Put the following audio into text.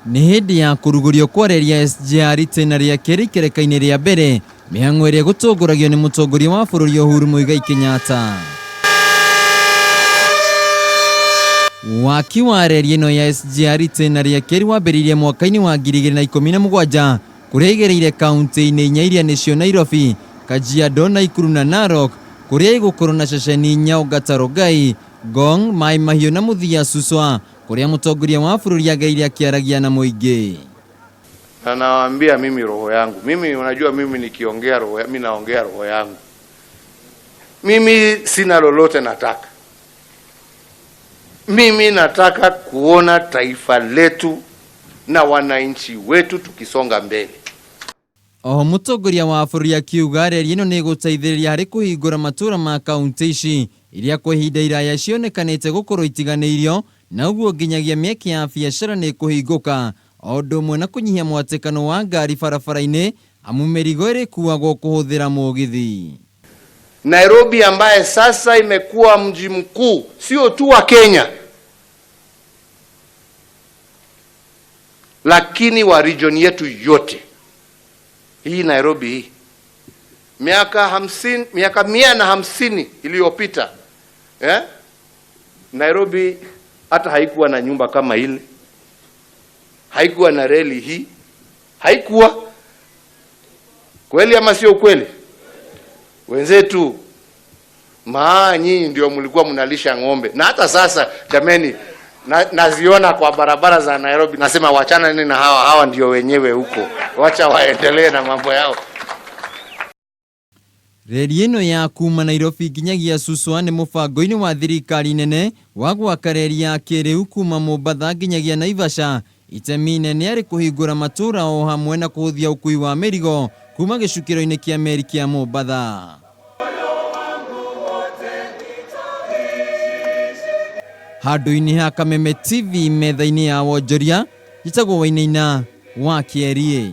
Nĩ hĩndĩ ya kũrugũrio kwa reri ya SGR itĩna rĩa kerĩ ikereka-inĩ rĩa mbere, mĩhang'o ĩrĩa ĩgũtongoragio nĩ mũtongoria wa bũrũri Uhuru Muigai Kenyatta. Waki wa reri ĩno ya SGR itĩna rĩa kerĩ wambĩrĩirie mwaka-inĩ wa 2017 kũrĩa ĩgereire kaunti-inĩ inya iria nĩcio Nairobi, Kajiado, Naikuru na Narok, kũrĩa ĩgũkorwo na ceceni inya Ongata Rongai, Ngong, Mai Mahiũ na mũthia Suswa, kũrĩa mũtongoria wa bũrũri agereire akĩaragia na mũingĩ. Na nawaambia mimi roho yangu, mimi unajua, mimi nikiongea roho, mimi naongea roho yangu. Mimi sina lolote nataka. Mimi nataka kuona taifa letu na wananchi wetu tukisonga mbele. Oho mũtongoria wa bũrũri akiuga reri ĩno nĩ ĩgũteithĩrĩria harĩ kũhingũra matũra ma kaunti ici iria kwa ihinda iraya cionekanĩte gũkorwo itiganĩirio na ũguo nginyagia mĩeke ya biacara nĩ ĩkũhingũka o ũndũ ũmwe na kũnyihia mwatĩkano wa ngari barabara-inĩ amu mĩrigo ĩrĩkuagwo kũhũthĩra mũgithi. Nairobi ambaye sasa imekuwa mji mkuu sio tu wa Kenya lakini wa region yetu yote hii. Nairobi hii miaka 50, miaka 150 iliyopita, eh? Nairobi hata haikuwa na nyumba kama ile, haikuwa na reli hii, haikuwa. Kweli ama sio kweli? Wenzetu, maa nyinyi ndio mlikuwa mnalisha ng'ombe, na hata sasa jameni, naziona kwa barabara za Nairobi, nasema wachana nini na hawa, hawa ndio wenyewe huko, wacha waendelee na mambo yao. Reri ĩno ya kuma Nairobi nginyagia Suswa nĩ mũbango-inĩ wa thirikari nene wa gwaka reri ya kĩrĩu kuma Mombatha nginyagia Naivasha. Itemi inene arĩ kũhingũra matũra o hamwe na kũhũthia ũkui wa mĩrigo kuma gĩcukĩro-inĩ kĩa meri kĩa Mombatha. Handũ-inĩ ha Kameme TV metha-inĩ ya wonjoria, njĩtagwo Wainaina wa Kĩeriĩ.